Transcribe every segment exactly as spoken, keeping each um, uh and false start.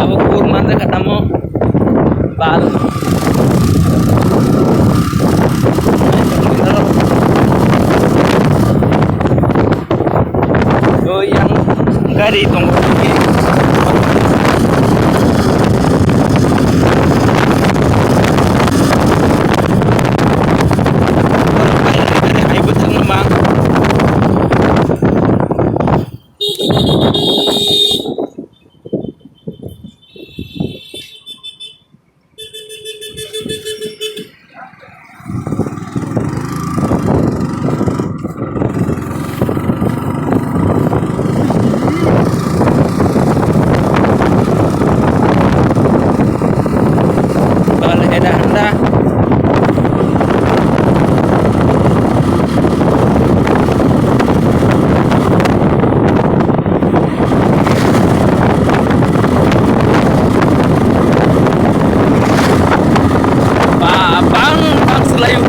Abo kur manjak kha tamo bal. O yang gari tongo. Bal heda handa. Ba, bang, bang selayu.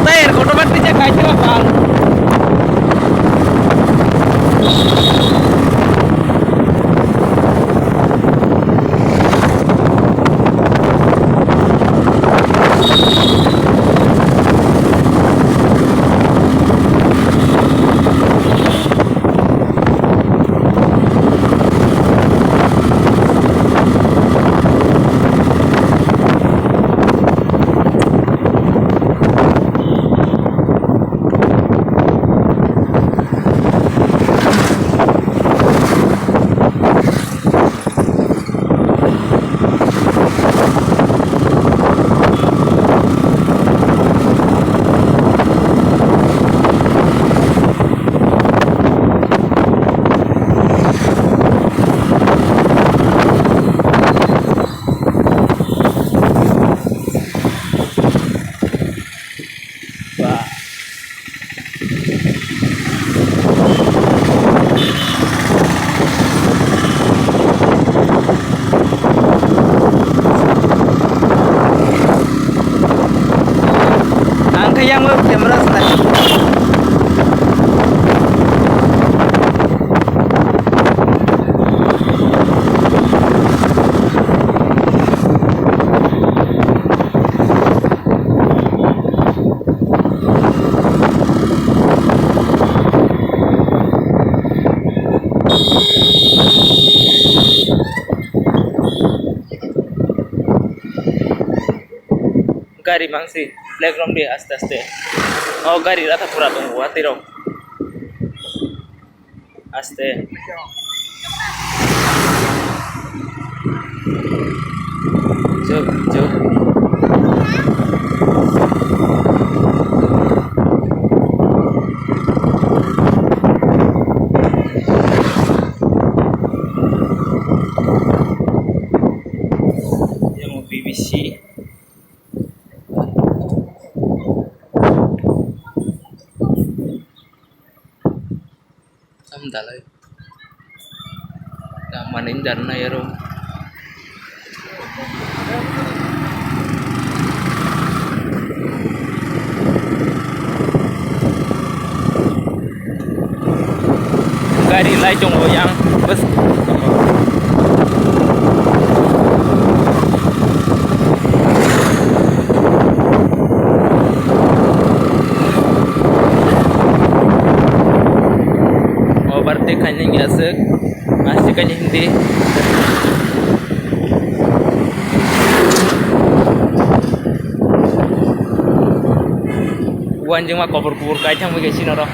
Tayar kotor bat tijak kaitira bang. Ba. Ang khe yang o camera snai. Gari mangsi, black rong di aste aste. O gari rata pura tongo, watwi rok. Aste. Jok, jok. Yang B B C. Tam dalai. Tam manin dan na yaro. Gari lai tongo yang bwskango. Overtake khainani aswk, aswk khainani hindi. Wanjingma kobor kubur kai thangwi kaisa norok.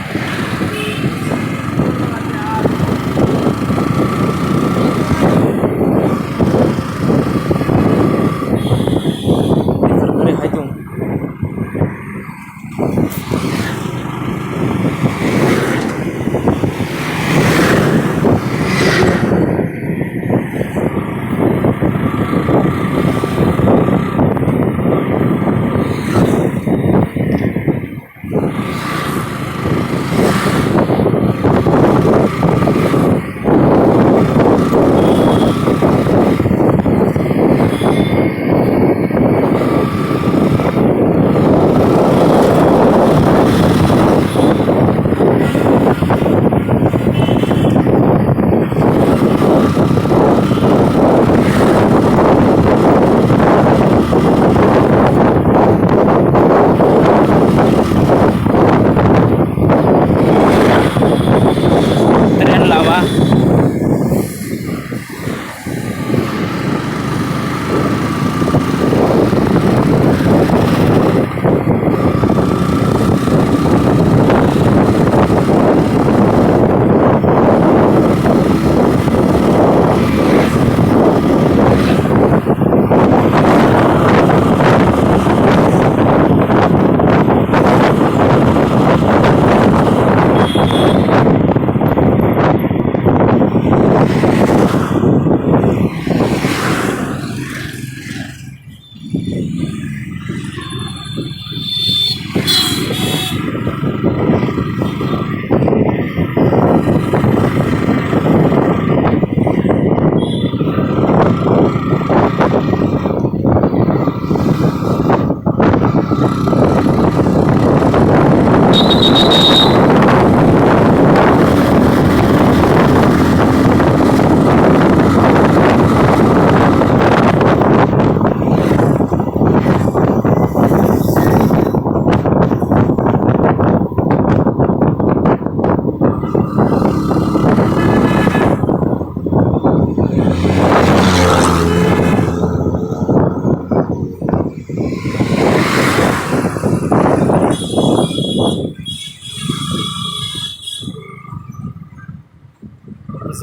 Train lama.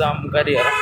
Jam gari aro.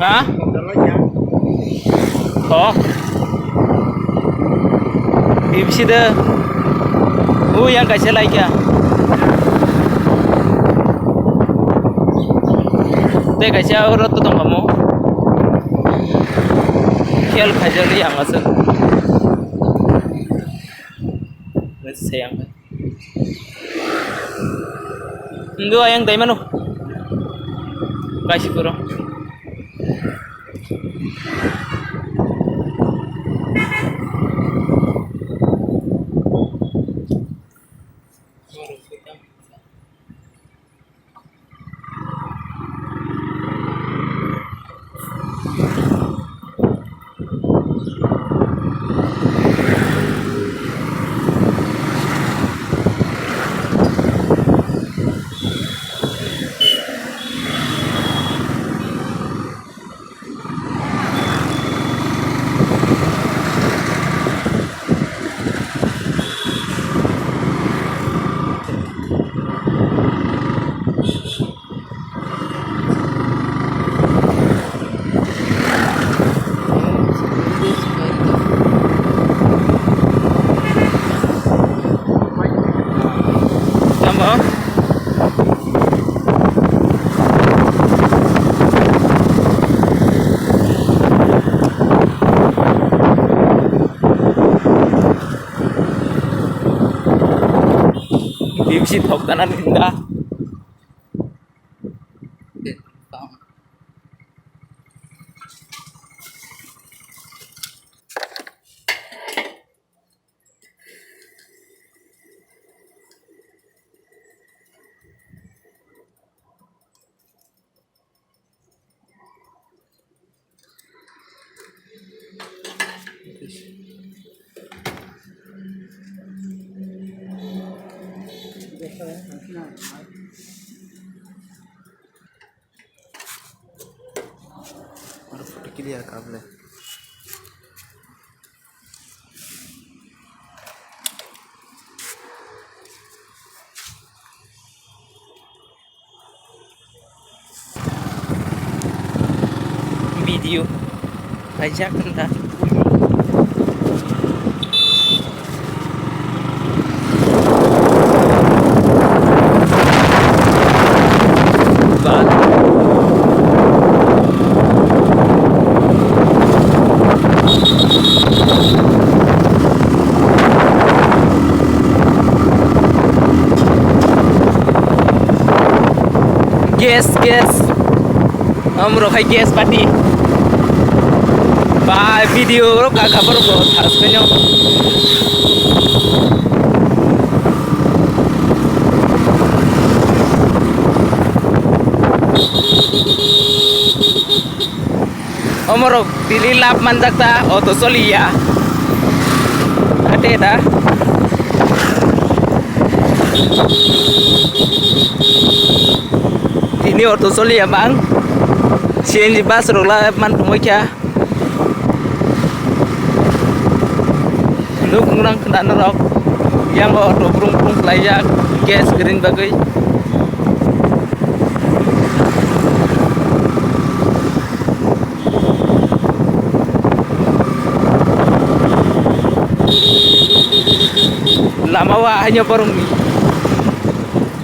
Ha? Oh. Bibisi de. Oh, yang kaisa laikha. Tei kaisa oro to tongkha mo. Khel khaijak li ang aswk. Sayang. Ndo ayang dai mano. Kaisa puro. Tamo? Bibisi thok tanani hinda. Oro photo clear kha bwle. Video kaijak wngkha. Gas, gas. Amrok hai gas bati. Ba video rok ka khabar ko thas kanyo. Omorok daily lab manjak ta, auto choliya. Ate da. Tini auto choliya bang. C N G bus rok la man tongwi kha. Nuk nang khna norok. Yang auto brum brum khlaijak. Gas green bagwi. Lama o haino borokni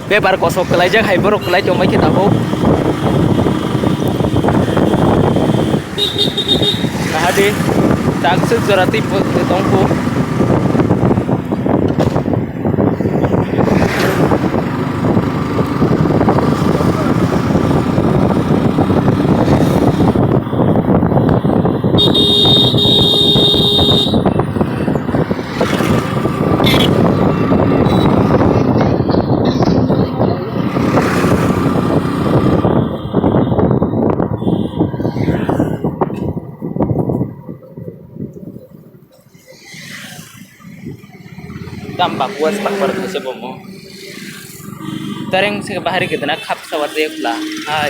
bepar kosok kwlaijak hai borok kwlai tongbai khe tabuk. Nahadi takswk jora twi tongkhu. Tam bakwa se bakwa rwkha se bomo. Tareng se bahari kedena khap sawar de khla. Hai.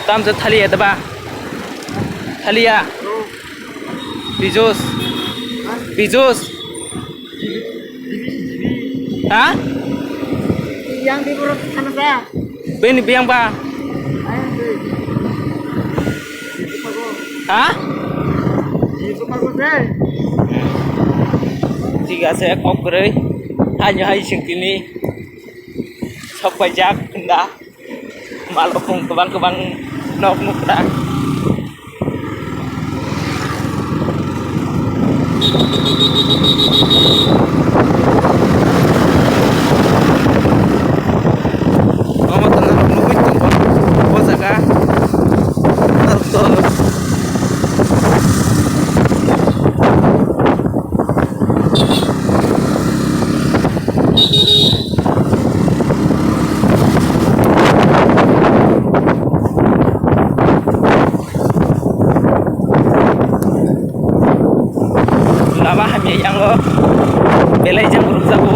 Tam se thaliya daba. Thaliya. Pijos. Pijos. Ha? Yang di buruk sana saya. Bini biyang ba? Ayang di. Ha? Di buruk saya. Thik ase, kok kwrwi. Haino hai sing tini. Sok paijak, da. Malokong kwbang kwbang nok nukha. Omo tongna rok nugwi tongo o jaga. Lama hamya yango belai jang rukjago.